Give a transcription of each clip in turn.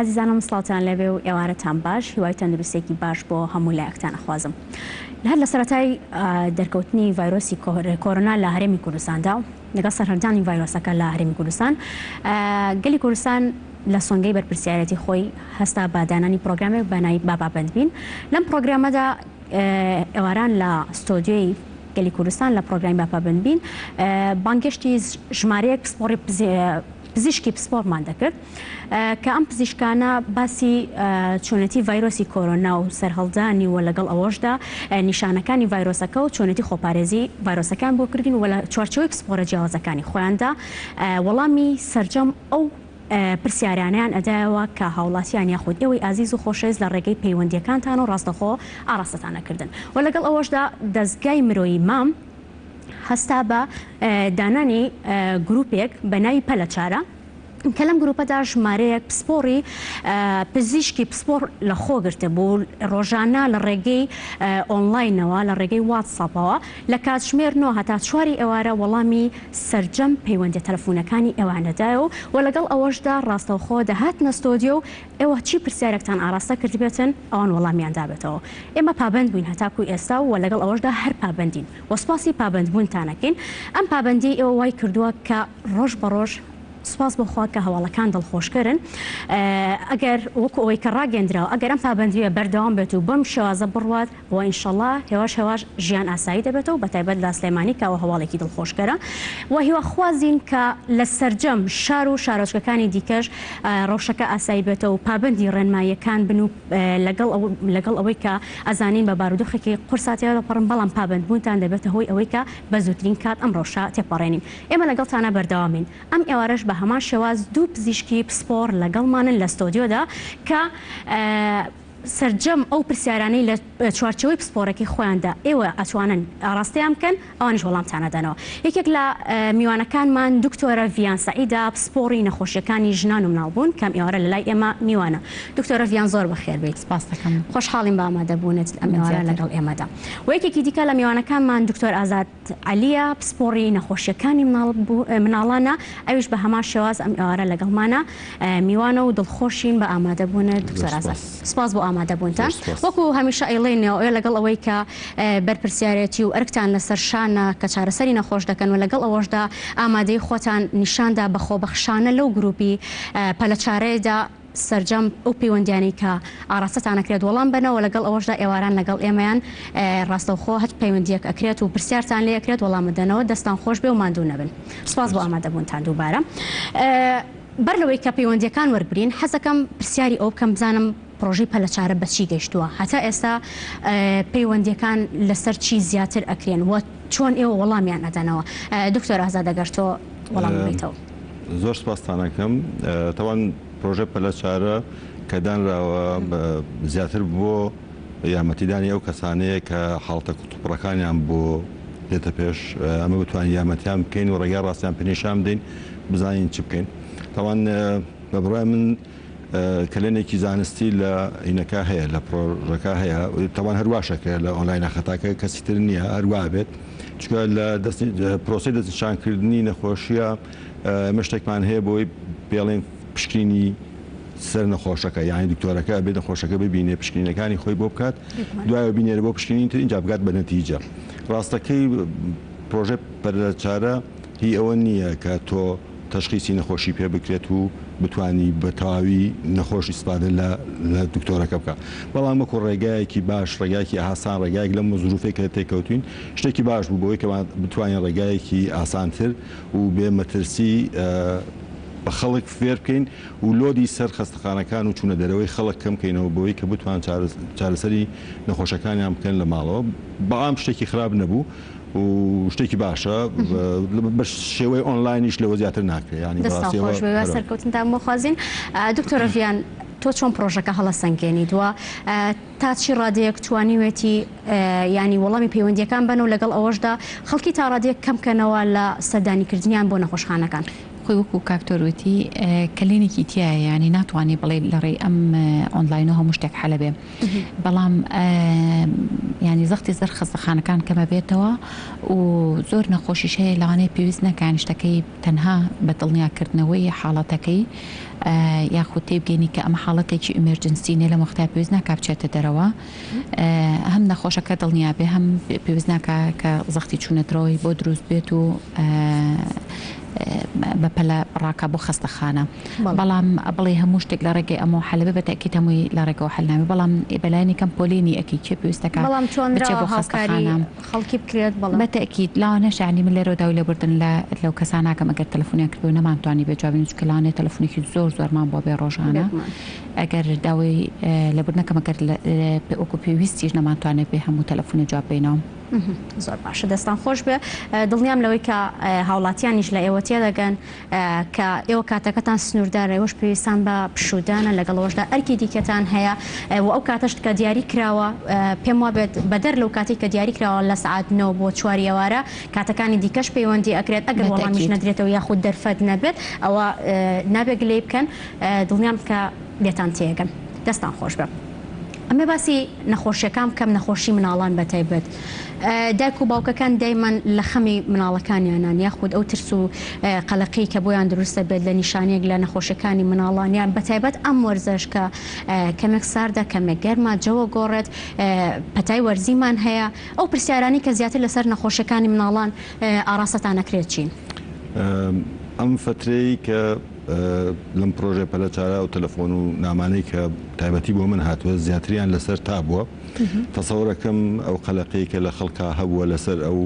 ئازیزانم سڵاوتان لێبێ و ئێوارەتان باش هیوای تەندروستێکی باش بۆ هەموو لایەکتان ئەخوازم هەر لە سەرەتای دەرکەوتنی ڤایرۆسی کۆرۆنا لە هەرێمی کوردستاندا و لەگەڵ سەرهەڵدانی ڤایرۆسەکە لە هەرێمی کوردستان گەلی کوردستان لە سۆنگەی بەرپرسیارێتی خۆی هەستا بە دانانی پرۆگرامێک بە ناوی با پابەند بین لەم پرۆگرامەدا ئێواران لە ستۆدیۆی گەلی کوردستان لە پرۆگرامی با پابەند بین بانگێشتی ژمارەیەک پسپۆڕی پزیشکی پسپۆڕمان دەکرد کە ئەم پزیشکانە باسی چۆنێتی ڤایرۆسی کۆرۆنا و سەرهەڵدانی و لەگەڵ ئەوەشدا نیشانەکانی ڤایرۆسەکە و چۆنێتی خۆپارێزی ڤایرۆسەکان بۆ کردین و لە چوارچێوەی پسپۆڕە جیاوازەکانی خۆیاندا وەڵامی سەرجەم ئەو پرسیارانەیان ئەدایەوە کە هاوڵاتیان یاخود ئێوەی ئازیز و خۆشەویست لە ڕێگەی پەیوەندیەکانتان و ڕاستەخۆ ئاڕاستەتان ئەکردن و لەگەڵ ئەوەشدا دەزگای مرۆیی مام هەستا بە دانانی گروپێک بە ناوی پەلەچارە کە لەم گروپەدا ژمارەیەک پسپۆڕی پزیشکی پسپۆڕ لە خۆ گرتبوو ڕۆژانە لە ڕێگەی ئۆنلاینەوە لە ڕێگەی واتساپەوە لە کاتژمێر نۆ هەتا چواری ئێوارە وەڵامی سەرجەم پەیوەندیە تەلەفونەکانی ئێوەیان دەدایەوە و لەگەڵ ئەوەشدا ڕاستەوخۆ دەهاتنە ستۆدیۆ و ئێوە چی پرسیارێکتان ئاڕاستە کردبێتن ئەوان وەڵامیان دابێتەوە. ئێمە پابەند بووین هەتاکو ئێستا و لەگەڵ ئەوەشدا هەر پابەندین و سوپاسی پابەندبوونتان ئەکەین. ئەم پابەندیەی ئێوە وای کردووە کە ڕۆژ بە ڕۆژ سوپاس بۆ خوا کە هەواڵەکان دڵخۆشکەرن. ئەگەر وەکو ئەوەی کە ڕاگەیەندراوە ئەگەر ئەم پابەندییە بەردەوام بێت و بەم شێوازە بڕوات ئەوە ئینشەڵا هێواش هێواش ژیان ئاسایی دەبێتەوە بەتایبەت لە سلێمانی کە ئەوە هەواڵێکی دڵخۆشکەرە و هیواخوازین کە لە سەرجەم شار و شارۆچکەکانی دیکەش ڕەوشەکە ئاسایی بێتەوە و پابەندی ڕێنماییەکان بن و لەگەڵ لەگەڵ ئەوەی کە ئەزانین بە بارودۆخێکی قورسا تێدەپەڕن بەڵام پابەندبوونتان دەبێتە هۆی ئەوەی کە بە زووترین کات ئەم ڕەوشە تێپەڕێنین ئێمە لەگەڵتانا بەردەوامین ئەم ئێوارەش بە هەمان شێواز دوو پزیشکی پسپۆڕ لەگەڵمانن لە ستۆدیۆدا کە سەرجەم ئەو پرسیارانەی لە چوارچێوەی پسپۆڕەکەی خۆیاندا ئێوە ئەتوانن ئاڕاستەیان بکەن ئەوانیش وەڵامتان ئەدەنەوە. یەکێک لە میوانەکانمان دکتۆرە ڤیان سەعیدە پسپۆڕی نەخۆشیەکانی ژنان و مناڵبوون کە ئەم ئێوارە لەلای ئێمە میوانە. دکتۆرە ڤیان زۆر بەخێر بێیت. سپاست دەکەم. خۆشحاڵین بە ئامادەبوونت ئەم ئێوارە لەگەڵ ئێمەدا. وە یەکێکی دیکە لە میوانەکانمان دکتۆر ئازاد عەلیە پسپۆڕی نەخۆشیەکانی مناڵانە ئەویش بە هەمان شێواز ئەم ئێوارە لەگەڵمانە میوانە و دڵخۆشین بە ئامادەبوونت دکتۆر ئازاد سپاس بۆ ئامادەبوونتان وەکو هەمیشە ئەیڵێینەوە ئێ لەگەڵ ئەوەی کە بەرپرسیارێتی و ئەرکتان لەسەر شانە کە چارەسەری نەخۆش دەکەن و لەگەڵ ئەوەشدا ئامادەی خۆتان نیشاندا بە خۆبەخشانە لەو گروپی پەلەچارەیەدا سەرجەم ئەو پەیوەندیانەی کە ئاڕاستەتان ئەکرێت وەڵام بەنەوە لەگەڵ ئەوەشدا ئێواران لەگەڵ ئێمەیان ڕاستەوخۆ هەچ پەیوەندیەک ئەکرێت و پرسیارتان لێ ئەکرێت وەڵام بدەنەوە دەستان خۆش بێ و ماندوو نەبن سوپاس بۆ ئامادەبوونتان دووبارە بەر لەوەی کە پەیوەندیەکان وەرگرین حەزەکەم پرسیاری ئەوە بکەم بزانم پرۆژەی پەلەچارە بەچی گەیشتووە هەتا ئێستا پەیوەندیەکان لەسەر چی زیاتر ئەکرێن و چۆن ئێوە وەڵامیان ئەدەنەوە دکتۆر ئازاد ئەگەر تۆ وەڵام بدەیتەوە. زۆر سپاستان ئەکەم. تەوان پرۆژەی پەلەچارە کە دانراوە زیاتر بۆ یارمەتیدانی ئەو کەسانەیە کە حاڵەتە کوتوپڕەکانیان بۆ دێتە پێش ئەمە بتوانین یارمەتیان بکەین و ڕێگای ڕاستیان پێ نیشان بدەین بزانین چ بکەین. تەوان بە بڕوای من کەلێنێکی زانستی لە هینەکە هەیە لە پرۆژەکە هەیە تەوان هەر واشە کە لە ئۆنلاینە خەتاکە کەسی تر نییە هەر وا بێت چونکە لە پرۆسەی دەستنیشانکردنی نەخۆشیە ئێمە شتێکمان هەیە بۆی پێڵێن پشکنینی سەر نەخۆشەکە یعنی دکتۆرەکە بێ نەخۆشەکە ببینێ پشکنینەکانی خۆی بۆ بکات دوایە بینێرە بۆ پشکنین تر اینجا بگات بە نەتیجە ڕاستەکەی پرۆژە پەرچارە هی ئەوە نییە کە تۆ تەشخیسی نەخۆشی پێ بکرێت و بتوانی بە تەواوی نەخۆش ئیسفادە لە لە دکتۆرەکە بکا بەڵام وەکو ڕێگایەکی باش ڕێگایەکی ئاسان ڕێگایەک لەم زروفەی کە تێکەوتوین شتێکی باش بوو بەوەی کە بتوانین ڕێگایەکی ئاسانتر و بێ مەترسی بە خەڵک فێر بکەین و لۆدی سەر خەستەخانەکان و چوونە دەرەوەی خەڵک کەم کەینەوە بەوەی کە بتوان چارەسەری نەخۆشەکانیان بکەن لە ماڵەوە بەڵام شتێکی خراپ نەبوو و شتێکی باشە بە شێوەی ئۆنلاینیش لەوە زیاتر ناکرێت یانی دەستان بەڕاستیەوە خۆش بێ هەر سەرکەوتنتان بۆ خوازین دکتۆرە ڤیان تۆ چۆن پرۆژەکە هەڵەسەنگێنیت و تا چی ڕادەیەک توانیوێتی ینی وەڵامی پەیوەندیەکان بن و لەگەڵ ئەوەشدا خەڵکی تا ڕادەیەک کەم کەنەوە لە سەردانیکردنیان بۆ نەخۆشخانەکان؟ خۆی وەکو کاک تۆر وتی کەلێنێکی تیایە یانی ناتوانی بڵێ لە ڕێی ئەم ئۆنلاینەوە هەموو شتێک حەلە بێ بەڵام ینی زەختی زەر خەستەخانەکان کەمە بێتەوە و زۆر نەخۆشیش هەیە لەوانەیە پێویست نەکان شتەکەی تەنها بە دڵنیاکردنەوەی حاڵەتەکەی یاخود تێبگەینی کە ئەمە حاڵەتێکی ئیمێرجنسی نیە لەم وەختە پێویست ناکا بچێتە دەرەوە هەم نەخۆشەکە دڵنیا بێ هەم پێویست ناکا کە زەختی چوونە دەرەوەی بۆ دروست بێت و بەپەلە ڕاکا بۆ خەستەخانە بەڵام بڵێ هەموو شتێک لە ڕێگەی ئەمەوە حەل بێ بە تەئکید هەمووی لە ڕێگەوە حەل نابێ بەڵام بەلایەنی کەم پۆلێنی ئەکەی کێ پێویستەکە بەڵام بچێ توانراوە بۆ هاوکاری خەستەخانە. خەڵکی بکرێت بەڵێ. بە تەئکید لەوانەش یانی من لێرەوە داوای لێبوردن لە لەو کەسانە ئەکەم ئەگەر تەلەفونیان کردبێ و نەمانتوانی بێ جوابین چونکە لەوانەیە تەلەفونێکی زۆر زۆرمان بۆ بێ ڕۆژانە بێگومان. ئەگەر داوای لێبوردن ئەکەم ئەگەر وەکو پێویستیش نەمانتوانێ بێ هەموو تەلەفونێ جواب بەینەوە. زۆر باشە دەستان خۆش بێ دڵنیام لەوەی کە هاوڵاتیانیش لە ئێوە تێدەگەن کە ئێوە کاتەکەتان سنووردارە ئێوەش پێویستان بە پشوودانە لەگەڵ ئەوەشدا ئەرکی دیکەتان هەیە و ئەو کاتەش کە دیاری کراوە پێم وابێت بەدەر لەو کاتەی کە دیاری کراوە لە سەعات نۆ بۆ چواری ئێوارە کاتەکانی دیکەش پەیوەندی ئەکرێت ئەگەر وەڵامیش بەتەئکید. نەدرێتەوە یاخود دەرفەت نەبێت ئەوە نابێت گلەیی بکەن دڵنیام کە لێتان تێگەن دەستان خۆش بێ. ئەمێ باسی نەخۆشیەکان بکەم نەخۆشی مناڵان بە تایبەت دایک و باوکەکان دایمەن لە خەمی مناڵەکانیانان یاخود ئەو ترس و قەلەقی کە بۆیان دروستە بێت لە نیشانەیەک لە نەخۆشیەکانی مناڵانیان بە تایبەت ئەم وەرزەش کە کەمێک ساردە کەمێک گەرمە جەوە گۆڕێت پەتای وەرزیمان هەیە ئەو پرسیارانی کە زیاتر لەسەر نەخۆشیەکانی مناڵان ئاڕاستەتان ئەکرێت چین؟ ئەم فەترەی کە لەم پرۆژەی پەلە چارە ئەو تەلەفۆن و نامانەی کە تایبەتی بۆ من هاتووە زیاتریان لەسەر تا بووە تەسەورەکەم ئەو قەلەقی کە لە خەڵکا هەبووە لەسەر ئەو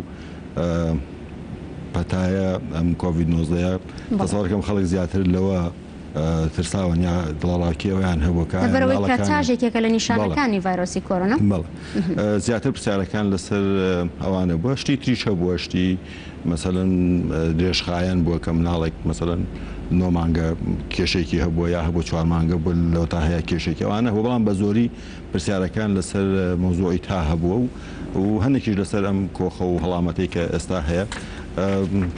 پەتایە ئەم کۆڤید 19 تەسەورەکەم خەڵک زیاتر لەوە ترساون یا دڵەڕاوکێ ئەویان هەبووە کە لەبەرئەوەی کە تاژ یەکێکە لە نیشانەکانی ڤایرۆسی کۆرۆنا. بەڵێ زیاتر پرسیارەکان لەسەر ئەوانە بووە شتی تریش هەبووە شتی مەسەلەن درێژخایەن بووە کە مناڵێک مەسەلەن نۆ مانگە کێشێکی هەبووە یا هەبوو چوار مانگە بوو لەوە تا هەیە کێشێکی ئەوانە هەبوو بەڵام بە زۆری پرسیارەکان لەسەر مەوزوعی تا هەبووە و و هەندێکیش لەسەر ئەم کۆخە و هەڵامەتەی کە ئێستا هەیە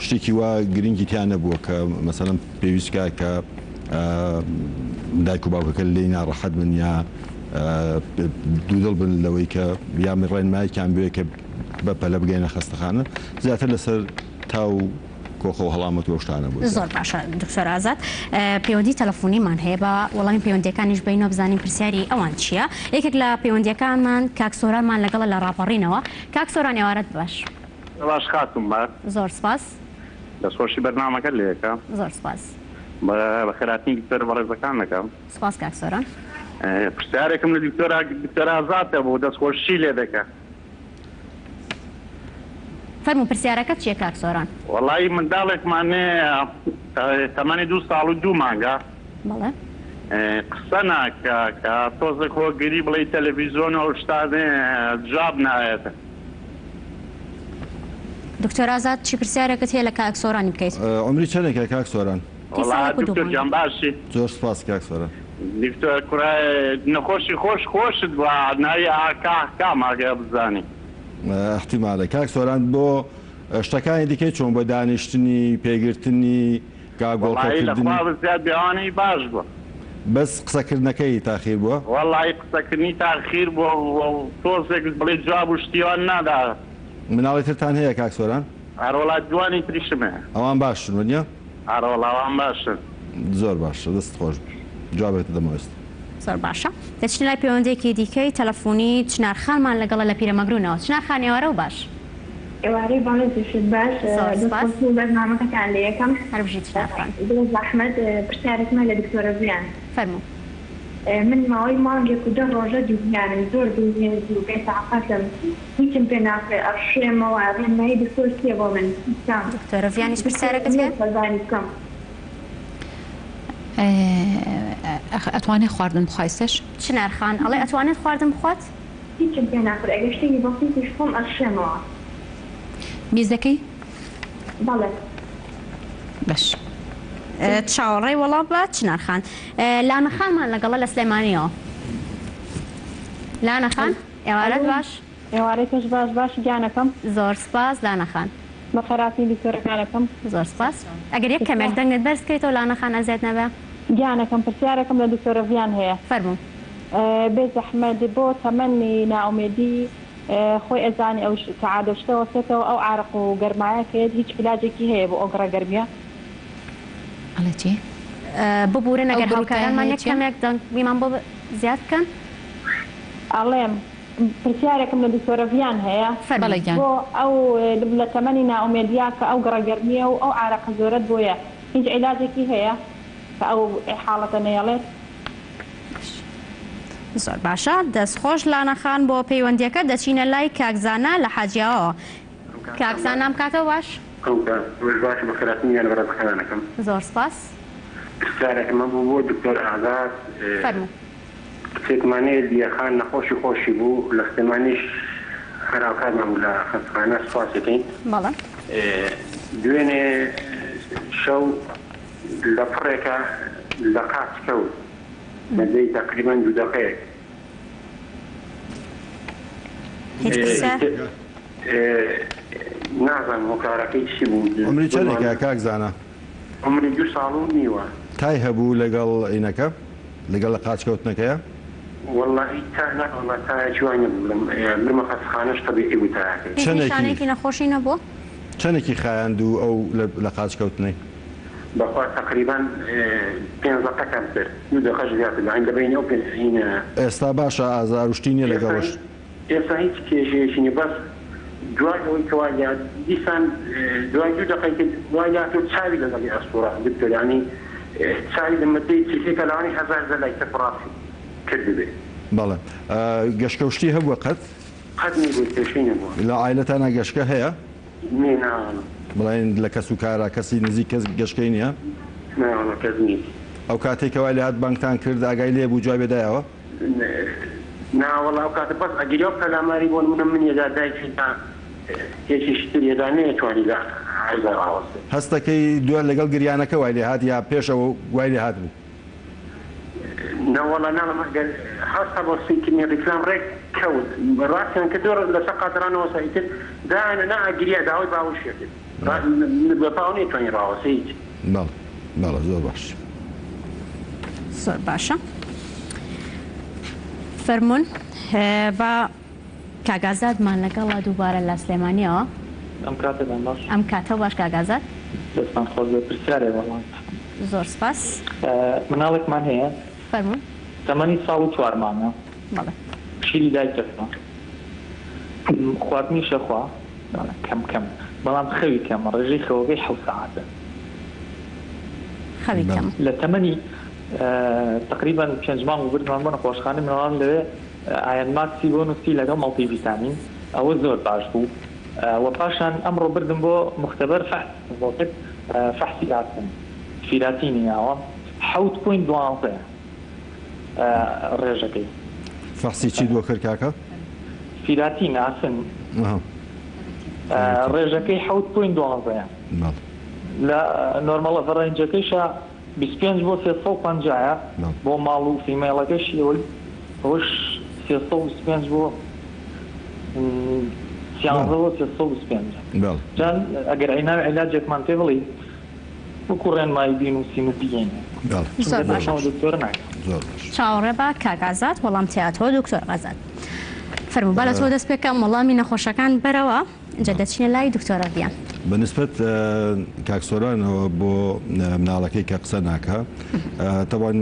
شتێکی وا گرنگی تیا نەبووە کە مەسەلەن پێویست کا کە دایک و باوکەکە لێی ناڕەحەت بن یا دوودڵ بن لەوەی کە یا ڕێنمایەکیان بوێ کە بە پەلە بگەینە خەستەخانە زیاتر لەسەر تا و کۆخە و هەڵامەت و ئەو شتانە بوو. زۆر باشە دکتۆر ئازاد پەیوەندی تەلەفۆنیمان هەیە با وەڵامی پەیوەندیەکانیش بەینەوە بزانین پرسیاری ئەوان چییە یەکێک لە پەیوەندیەکانمان کاک سۆرانمان لەگەڵە لە ڕاپەڕینەوە کاک سۆران ئێوارەت باش. باش خاتوون باش. زۆر سپاس. دەستخۆشی بەرنامەکەت لێ ئەکەم. زۆر سپاس. بەخێرهاتنی دکتۆرە بەڕێزەکان دەکەم. سپاس کاک سۆران. پرسیارێکم لە دکتۆر دکتۆر ئازاد هەبوو دەستخۆشی لێ دەکەم. فەرموو پرسیارەکەت چیە کاک سۆران؟ وەڵایی منداڵێکمان هەیە تەمەنی دوو ساڵ و دوو مانگە. بەڵێ. قسە ناکا کە تۆزێک هۆگری بڵێی تەلەفیزۆن و ئەو شتانەیە جواب نایەت. دکتۆر ئازاد چی پرسیارێکت هەیە لە کاک سۆرانی بکەیت؟ عومری چەنێکە کاک سۆران؟ وەڵا دکتۆر گیان باشی؟ زۆر سوپاس کاک سۆران. دکتۆر کوڕە نەخۆشی خۆش خۆشت بوە ناوی ئاکا کامە ئەگەر بزانی. احتیمالە کاک سۆران بۆ شتەکانی دیکەی چۆن بۆ دانیشتنی پێگرتنی گاگۆڵکە وەڵایی کردنی. لەخوا بزیاد بێوانەی باش بوە. بەس قسەکردنەکەی تاخیر بوە؟ وەڵایی قسەکردنی تاخیر بوە و تۆزێک بڵێی جواب و شتی وان نادا. مناڵی ترتان هەیە کاک سۆران؟ ئەرەوەڵا دوانی تریشم هەیە. ئەوان باشن وەنیە؟ ئەرەوەڵا ئەوان باشن. زۆر باشە دەستت خۆش بێ جوابێکت دەمەوە ئێستا. زۆر باشە دەچینە لای پەیوەندیەکی دیکەی تەلەفۆنی چنار خانمان لەگەڵە لە پیرەمەگرونەوە چنار خان ئێوارەو باش. ئێوارەی بەڕێزیشت باش زۆر سوپاس. دەستخۆشی بەرنامەکەتان لێ یەکەم. هەر بژی چنار خان. بێ زەحمەت پرسیارێکم هەیە لە دکتۆرە ڤیان. فەرموو. من ماوەی مانگێک و دە ڕۆژە دووگیانم زۆر بێ هێز و بێ تاقەتم هیچم پێ ناکرێ ئەڕشێمەوە ڕێنمایی دکتۆر چیە بۆ من تکام. دکتۆرە ڤیان هیچ پرسیارێکت هەیە؟ سەردانی بکەم. ئەتوانێ خواردن بخوا ئیستەش؟ چنار خان ئەڵێ ئەتوانێت خواردن بخوات؟ هیچم پێ ناخورێ ئەگەر شتێکی بەسیتیش بخۆم ئەڕشێمەوە. میزەکەی؟ بەڵێ. باش. چاوەڕێی وەڵام بە چنار خان. لانە خانمان لەگەڵە لە سلێمانیەوە. لانە خان ئێوارەت باش. ئێوارەی تۆش باش باشی گیانەکەم. زۆر سپاس لانە خان. بەخێرهاتنی دکتۆرەکان ئەکەم. زۆر سپاس. ئەگەر یەک کەمێک دەنگت بەرز کەیتەوە لانە خان ئەزیەت نەبێ. گیانەکەم پرسیارێکم لە دکتۆرە ڤیان هەیە. فەرموو. بێ زەحمەت بۆ تەمەنی نائومێدی خۆی ئەزانی ئەو سەعادە شتە وەسێتەوە ئەو عارەق و گەرمایە کە یەت هیچ عیلاجێکی هەیە بۆ ئەو گڕە گەرمیە؟ ئەڵێ چی؟ ببورن ئەو ئەگەر گڕ و تایە هاوکارانمان هەیە یەک چیە؟ کەمێک دەنگیمان بۆ زیاد بکەن. ئەڵێم پرسیارێکم لە دکتۆرە ڤیان هەیە فەرموو. بەڵێ گیان. بۆ ئەو لە تەمەنی نائومێدیا کە ئەو گڕە گەرمیە و ئەو عارەقە زۆرەت بۆیە هیچ عیلاجێکی هەیە کە ئەو حاڵەتە نەیەڵێت؟ زۆر باشە دەست خۆش لانە خان بۆ پەیوەندیەکە دەچینە لای کاک زانا لە حاجیاوەوە کاک زانا ئەم کاتەو باش. ئەم کاتەش باش بەخێرهاتنی گیانە بەڕێزەکانان ئەکەم. زۆر سپاس. پرسیارێکم هەبوو بۆ دکتۆر ئازاد. فەرموو. کچێکمان هەیە لیە خان نەخۆشی خۆشی بوو لە سلێمانیش هەر هاوکارمان بوو لە خەستەخانە سوپاسی ئەکەین. بەڵێ. دوێنێ شەو لە پڕێکا لە قاچ کەوت مەدەی تەقریبەن دوو دەقەیەک. هیچ پرسیار؟ نازانم هۆکارەکەی چی بوو. عومری چەنێکە کاک زانا؟ عومری دوو ساڵ و نیوە. تای هەبوو لەگەڵ ئینەکە؟ لەگەڵ لە قاچ کەوتنەکەیا؟ وەڵاهی تا نا وەڵا تایەکی وای نەبوو بڵێم برمە خەستەخانەش تەبیعی بوو تایەکەی. هیچ چەنێکی نیشانەیەکی نەخۆشی نەبوو؟ چەنێکی خایاند و ئەو لە قاچ کەوتنەی؟ بەخوا تەقریبەن پێنج دەقە کەمتر دوو دەقەش زیاتر یانی لە بەینی ئەو پێنج هینە. ئێستا باشە ئازار و شتی نیە لەگەڵ ڕشت؟ ئێستا هیچ کێشەیەکی نیە بەس دوای ئەوەی کە وای لێهات دیسان دوای دوو دەقەی تر وای لێهات و چاوی لەگەڵی ئەسوڕا دکتۆر یانی چاوی لە مدەی چرکەیەکا لەوانەیە هەزارجار لای چەپ و ڕاستی کردبێ. بەڵێ گەشکە و شتی هەبووە قەت؟ قەت نەیبووە کێشەی نەبووە. لە عایلەتانا گەشکە هەیە؟ نێ ناوەڵا. بڵێن لە کەس و کارا کەسی نزیک کەس گەشکەی نیە؟ ناوەڵا کەس نیە. ئەو کاتەی کە وای لێهات بانگتان کرد ئاگای لێ بوو جوابێ دایەوە؟ ناوەڵا ئەو کاتە بەس ئەگریا و پەلاماری بۆ نمونە من یەدا دایکی دا یەکیش تر یەدا نەیەتوانی لە عەرزا ڕاوەستێ. هەستەکەی دوای لەگەڵ گریانەکە وای لێهات یا پێش ئەوە وای لێهات بوو؟ نەوەڵا ناڵێم ئەگەر هەستا بۆ سیکردنی ڕیکلام ڕێک کەوت ڕاستیان کردوە لەسەر قات ڕانەوەستا ئیتر دایانە نا ئەگریا داوای باوەشی ئەکرد بە پاوە نەیتوانی ڕاوەستێ هیچ. بەڵێ بەڵێ زۆر باش. زۆر باشە فەرموون با کاک ئازادمان لەگەڵە دووبارە لە سلێمانیەوە. ئەم کاتەتان باش. ئەم کاتەو باش کاک ئازاد. دەستتان خۆش بێت پرسیارێک وەڵام. زۆر سپاس. مناڵێکمان هەیە. فەرموون. تەمەنی ساڵ و چوار مانگە. بەڵێ. شیری دایک دەخوا. خواردنیش ئەخوا کەم کەم بەڵام خەوی کەمە ڕێژەی خەوەکەی حەوت سەعاتە. خەوی کەم. لە تەمەنی تەقریبەن پێنج مانگ بوو بردمان بۆ نەخۆشخانەی مناڵان لەوێ ئایەن ماکسی بۆ نووسی لەگەڵ مەڵتی ڤیتامین ئەوە زۆر باش بوو و پاشان ئەمڕۆ بردم بۆ مختبەر فەحسم بۆ کرد فەحسی ئاسن فیراتینی ناوە حەوت پۆینت دوانزەیە ڕێژەکەی. فەحسی چیت بۆ کرد کاکە؟ فیراتین ئاسن ڕێژەکەی حەوت پۆینت دوانزەیە لە نۆرمەڵە ڕەنجەکەیشە 25 بۆ 350 یە بۆ ماڵ و فیمەیڵەکەشی ئەوەی ئەوەش 325 بۆ سیانزە بۆ 325 جا ئەگەر عیناوی عیلاجێکمان پێ بڵێی وەکو ڕێنمایی بینوسین و بیێنین زۆر باشە دکتۆر ناکەم. زۆر باش. چاوەڕێ بە کاک ئازاد وەڵام تیاتەوە دکتۆر ئازاد فەرموو با لە تۆ دەست پێکەم وەڵامی نەخۆشەکان بەرەوە ئینجا دەچینە لای دکتۆرە ڤیان. بە نسبەت کاک سۆرانەوە بۆ مناڵەکەی کە قسە ناکا تەبعەن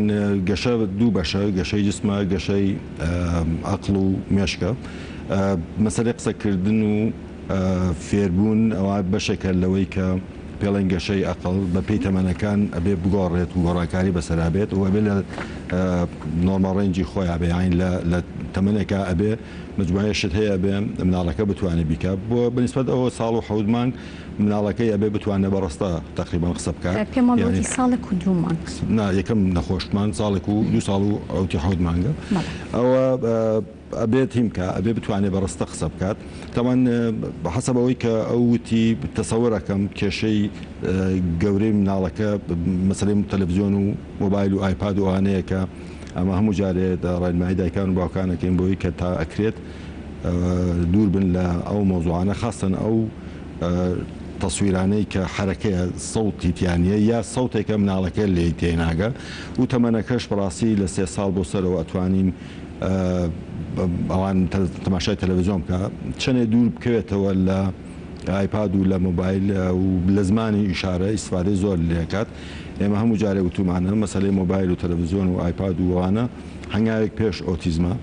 گەشە دوو بەشە گەشەی جسمە گەشەی ئەقڵ و مێشکە مەسەلەی قسەکردن و فێربوون ئەوە بەشێکە لەوەی کە پێڵێن گەشەی ئەقڵ بە پێی تەمەنەکان ئەبێ بگۆڕێت و گۆڕانکاری بەسەرا بێت و ئەبێ لە نۆرماڵ ڕەینجی خۆیا بێ یانی لە تەمەنێکا ئەبێ مجموعەیە شت هەیە ئەبێ مناڵەکە بتوانێ بیکا بۆ بە نیسبەت ئەوە ساڵ و حەوت مانگ مناڵەکەی ئەبێ بتوانێ بە ڕەستە تەقریبەن قسە بکات پێم وابوو یانی وتی ساڵێک و دوو مانگ. نا یەکەم نەخۆشمان ساڵێک و دوو ساڵ و ئەوتی حەوت مانگە بەڵێ. ئەوە ئەبێت هین بکا ئەبێ بتوانێ بە ڕستە قسە بکات تەبعەن حەسەب ئەوەی کە ئەو وتی تەسەور ئەکەم کێشەی گەورەی مناڵەکە مەسەلەی تەلەفزیۆن و مۆبایل و ئایپاد و ئەوانەیە کە ئەمە هەموو جارێ ڕێنمایی دایکان و باوکان ئەکەین بۆی کە تا ئەکرێت دوور بن لە ئەو مەوزوعانە خاستەن ئەو. تەسویرانەی کە حەرەکەیە سەوتی تیا نیە یا سەوتێکە مناڵەکە لێی تێناگا و تەمەنەکەش بەڕاستی لە سێ ساڵ بۆ سەرەوە ئەتوانین ئەوان تەماشای تەلەڤزیۆن بکا چەنێ دوور بکەوێتەوە لە ئایپاد و لە مۆبایل و لە زمانی ئیشارە ئیستفادەی زۆر لێکات ئێمە هەموو جارێ وتومانە مەسەلەی مۆبایل و تەلەڤزیۆن و ئایپاد و ئەوانە هەنگاوێک پێش ئۆتیزمە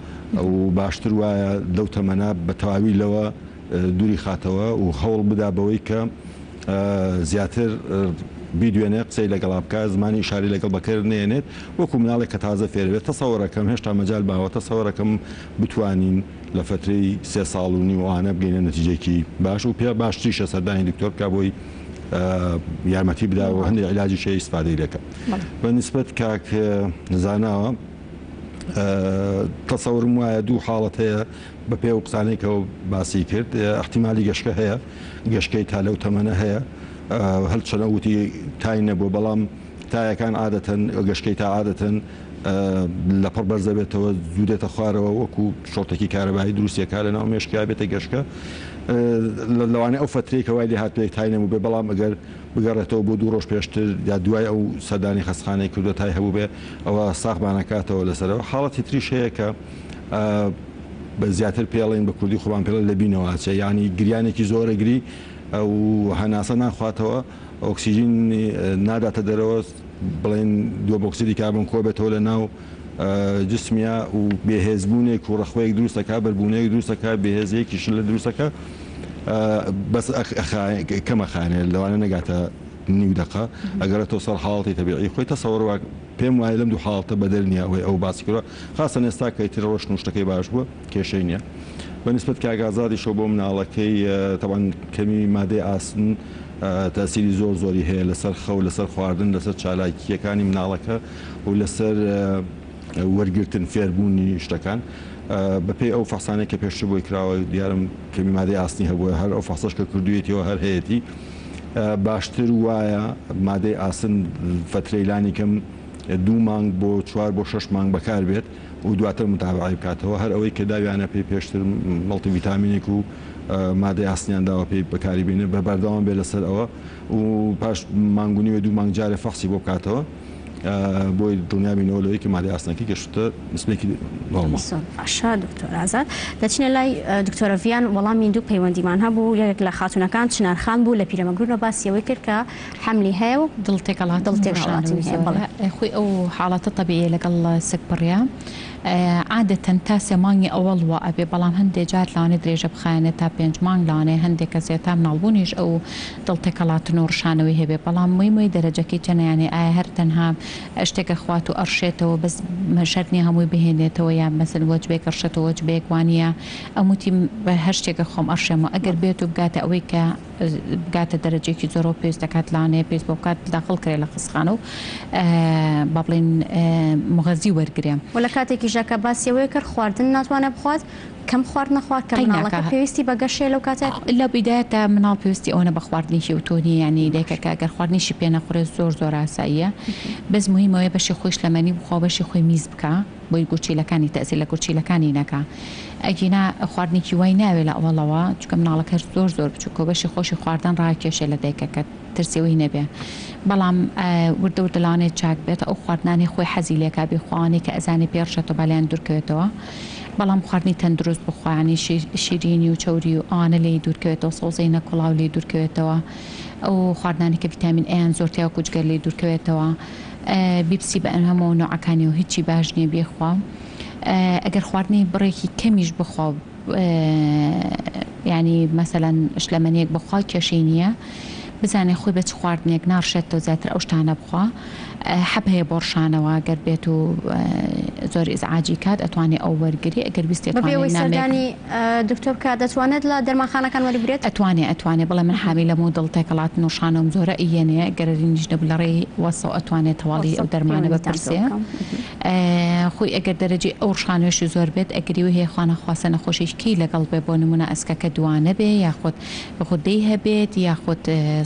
و باشتر وایە لەو تەمەنە بە تەواوی لەوە دووری خاتەوە و هەوڵ بدا بەوەی کە زیاتر بیدوێنێ قسەی لەگەڵا بکا زمانی ئیشارەی لەگەڵ بەکەر نێنێت وەکو مناڵێک کە تازە فێر بێت تەسەوەرەکەم هێشتا مەجال ماوە تەسەوەرەکەم بتوانین لە فەترەی سێ ساڵ و نیو ئەوانە بگەینە نەتیجەیەکی باش و پێ باشتریشە سەردانی دکتۆر بکا بۆی یارمەتی بدا و هەندێک عیلاجیش هەیە ئیستفادەی لێکە بە نیسبەت کاک زاناوە تەسەورم وایە دوو حاڵەت هەیە بە پێ ئەو قسانەی کە باسی کرد ئیحتیمالی گەشکە هەیە، گەشکەی تا لەو تەمەنە هەیە، هەرچەنە وتی تای نەبووە بەڵام تایەکان عادەتەن گەشکەی تا عادەتەن لەپڕ بەرز دەبێتەوە زوو دێتە خوارەوە وەکو شۆرتێکی کارەبایی دروستیەکە لە ناو مێشکیا بێتە گەشکە لەوانەیە ئەو فەترەی کە وای لێ هاتبێت تای نەبووبێ بەڵام ئەگەر بگەڕێتەوە بۆ دوو ڕۆژ پێشتر یا دوای ئەو سەردانی خەستخانەی کردووە تای هەبووبێ ئەوە ساغمانەکاتەوە لەسەرەوە حاڵەتی تریش هەیە کە بە زیاتر پێڵێن بە کوردی خۆمان پێڵێن لە بینەوە ئەچێ یانی گریانێکی زۆر ئەگری و هەناسە ناخواتەوە ئۆکسیژین ناداتە دەرەوە بڵێن دووەم ئۆکسیدی کاربۆن کۆبێتەوە لە ناو جسمیا و بێهێزبوونێک و ڕەخوەیەک دروست دەکات بەربوونەیەک دروست دەکات بێهێزیەکی شلە دروست دەکات بەس کەمە خانێ لەوانە نەگاتە نیو دەقە ئەگەڕێتەوە سەر حاڵەتی تەبیعی خۆی تەسەوەر وا پێم وایە لەم دوو حاڵەتە بەدەر نییە ئەوەی ئەو باسی کردوە خاسەن ئێستا کە ئیتر ڕۆشتن و شتەکەی باش بووە کێشەی نییە بە نیسبەت کاک ئازادیشەوە بۆ مناڵەکەی تەبعەن کەمی مادەی ئاسن تەئسیری زۆر زۆری هەیە لەسەر خەو لەسەر خواردن لەسەر چالاکییەکانی مناڵەکە و لەسەر وەرگرتن فێربوونی شتەکان بەپێی ئەو فەحسانەی کە پێشتر بۆی کراوە دیارم کەمی مادەی ئاسنی هەبووە هەر ئەو فەحسەش کە کردوویەتیەوە هەر هەیەتی باشتر وایە مادەی ئاسن فەترەی لانی کەم دوو مانگ بۆ چوار بۆ شەش مانگ بەکار بێت و دواتر متابەعەی بکاتەوە هەر ئەوەی کە داویانە پێی پێشتر مەڵتی ڤیتامینێک و مادەی ئاسنیان داوە پێی بەکاری بێنێ بە بەردەوام بێت لەسەر ئەوە و پاش مانگ و نیوێ دوو مانگ جارێ فەحسی بۆ بکاتەوە بۆی دڵنیا بینەوە لەوەی کە مادەی ئاسنەکەی گەشتوتە نسبەیەکی نۆرماڵ. زۆر باشە دکتۆر ئازاد. دەچینە لای دکتۆرە ڤیان وەڵامی دوو پەیوەندیمان هەبوو یەکێک لە خاتوونەکان چنار خان بوو لە پیرەمەگرونەوە باسی ئەوەی کرد کە حەملی هەیە و دڵ تێکەڵاتن دڵ تێکەڵاتنی هەیە بەڵێ. خۆی ئەو حاڵەتە تەبیعیە لەگەڵ سک پڕیا عادەتەن تا سێ مانگی ئەوەڵ وا ئەبێ بەڵام هەندێ جار لەوانەیە درێژە بخایەنێ تا پێنج مانگ لەوانەیە هەندێ کەسێ تا مناڵبوونیش ئەو دڵ تێکەڵاتن و ڕشانەوەی هەبێ بەڵام مۆی مۆی دەرەجەکەی چەنە یانێ ئایا هەر تەنها شتێک ئەخوات و ئەڕشێتەوە بەس شەرت نیە هەمووی بهێنێتەوە یان مەسەلەن وەجبەیەک ئەڕشێتەوە وەجبەیەک وانیە ئەم وتی هەر شتێک ئەخۆم ئەڕشێمەوە ئەگەر بێت و بگاتە ئەوەی کە بگاتە دەرەجەیەکی زۆرەوە پێویست دەکات لانەیە پێویست بۆ بکات داخڵ کرێ لە خەستخانە و با بڵێین موغەزی وەرگرێ. وە لە کاتێکیشدا کە باسی ئەوەی کرد خواردن ناتوانێت بخوات کەم خواردنە خوات کە قەی مناڵەکە ناکا. پێویستی بە گەشەیە لەو کاتە. لە بیدایەتا مناڵ پێویستی ئەوەنە بە خواردنێکی ئەوتۆ نیە یانی دایکەکە گەر خواردنیشی پێ نەخورێت زۆر زۆر ئاساییە بەس موهیم ئەوەیە بەشی خۆی شلەمەنی بخوا و بەشی خۆی میز بکا بۆی گورچیلەکانی تەئسیر لە گورچیلەکانی نەکا ئەگینا خواردنێکی وای ناوێ لە ئەوەڵەوە چونکە مناڵەکە زۆر زۆر بچوکە و بەشی خۆشی خواردن ڕاکێشێ لە دایکەکە ترسی ئەوەی نەبێ بەڵام وردە وردە لەوانەیە چاک بێت ئەو خواردنانەی خۆی حەزی لێکا بیخوا ئەوانەی کە ئەزانێ پێی ڕشێتەوە با لێیان دوورکەوێتەوە بەڵام خواردنی تەندروست بخوا یانی شیرینی و چەوری و ئەوانە لێی دوورکەوێتەوە سەوزەی نەکوڵاو لێی دوورکەوێتەوە ئەو خواردنانەی کە ڤیتامین ئەیان زۆر تیا وەکو جگەر لێی دوورکەوێتەوە بیپسی بە هەموو نەوعەکانیەوە هیچی باش نیە بیخوا ئەگەر خواردنی بڕێکی کەمیش بخوا یانی مەسەلەن شلەمەنیەک بخوا کێشەی نییە بزانێ خۆی بە چ خواردنێک ناڕشێتەوە زیاتر ئەو شتانە بخوا حەب هەیە بۆ ڕشانەوە گەر بێت و زۆر ئیزعاجی کات ئەتوانێ ئەو وەرگری ئەگەر ویستی بەبێ ئەتوانێ ئەوەی نامێک سەردانی دکتۆر بکات دەتوانێت لە دەرمانخانەکان وەریبگرێت؟ ئەتوانێ ئەتوانێ بڵێ من حامیلەم و دڵ تێکەڵاتن و ڕشانەوەم زۆرە ئیەنێ گەرەرینیش نەبوو لە ڕێی وەسەوە ئەتوانێ تەواڵی ئەو وەسەپ دەرمانە پەیوەندیتان پێوە بپرسێ بکەم. خۆی ئەگەر دەرەجەی ئەو ڕشانەوەشی زۆر بێت ئەگەری وەی هەیە خوانەخواستە نەخۆشیی کەی لەگەڵ بێ بۆ نموونە ئەسکەکە دوانە بێ یاخود غودەی هەبێت یاخود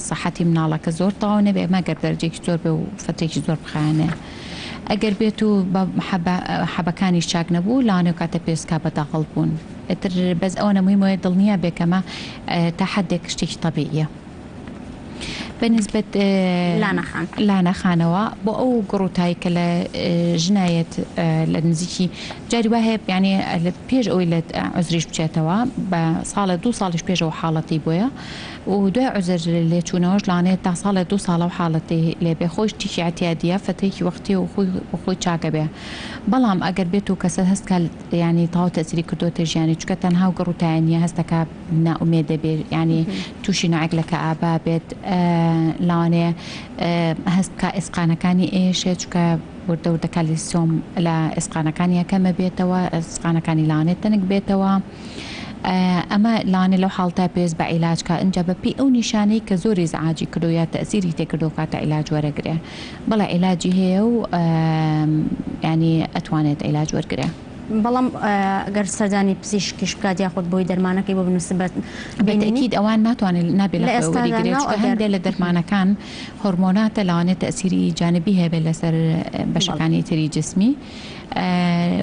سەحەتی مناڵەکە زۆر تەواو نەبێ ئەمە گەر دەرەجەیەکی زۆر بێ و فەترەیەکی زۆر بخایەنێ ئەگەر بێت و بە حەبە حەبەکانیش چاک نەبوو لەوانەیە ئەو کاتە پێویست کا بە داخڵ بوون ئیتر بەس ئەوەنە موهیمەوەیە دڵنیا بێ کەمە تا حەدێک شتێکی تەبیعیە. بە نیسبەت لانە خان. لانە خانەوە بۆ ئەو گڕوتای کە لە ژنایەت لە نزیکی جاری وا هەیە یانی پێش ئەوەی لە عوزریش بچێتەوە بە ساڵێ دوو ساڵیش پێشەوە حاڵەتی بۆیە و دوای عوزر لێچوونەوەش لەوانەیە تا ساڵێ دوو ساڵ ئەو حاڵەتی لێ بێ خۆی شتێکی عتیادیە فەترەیەکی وەختیە و خۆی خۆی چاکە بێ بەڵام ئەگەر بێت و کەسە هەست کا یانی تەواو تەئسیری کردۆتە ژیانی چونکە تەنها و گڕوتایە نیە هەست دەکا نائومێد دەبێ یانی تووشی نوعێک لە کەئابە بێت لەوانەیە هەست بکا ئێسقانەکانی ئێشێ چونکە وردە وردە کالیسیۆم لە ئێسقانەکانیا کەمە بێتەوە ئێسقانەکانی لەوانەیە تەنک بێتەوە ئەمە لەوانەیە لەو حاڵەتە پێویست بە عیلاج کا ئینجا بە پێی ئەو نیشانەی کە زۆر ئیزعاجی کردووە یا تەئسیری تێکردووە کاتە عیلاج وەرەگرێ بەڵێ عیلاجی هەیە و یانی ئەتوانێت عیلاج وەرگرێ. بەڵام گەر سەردانی پزیشکیش بکات یاخود بۆی دەرمانەکەی بۆ بنووسن بە بە تەئکید ئەوان ناتوانێت نابێت لە لە خۆی ئێستادا وەریگرێت نا چونکە ئەگەر هەندێک لە دەرمانەکان هۆرمۆناتە لەوانەیە تەئسیری جانبی هەبێت لەسەر بەڵێ. بەشەکانی تری جسمی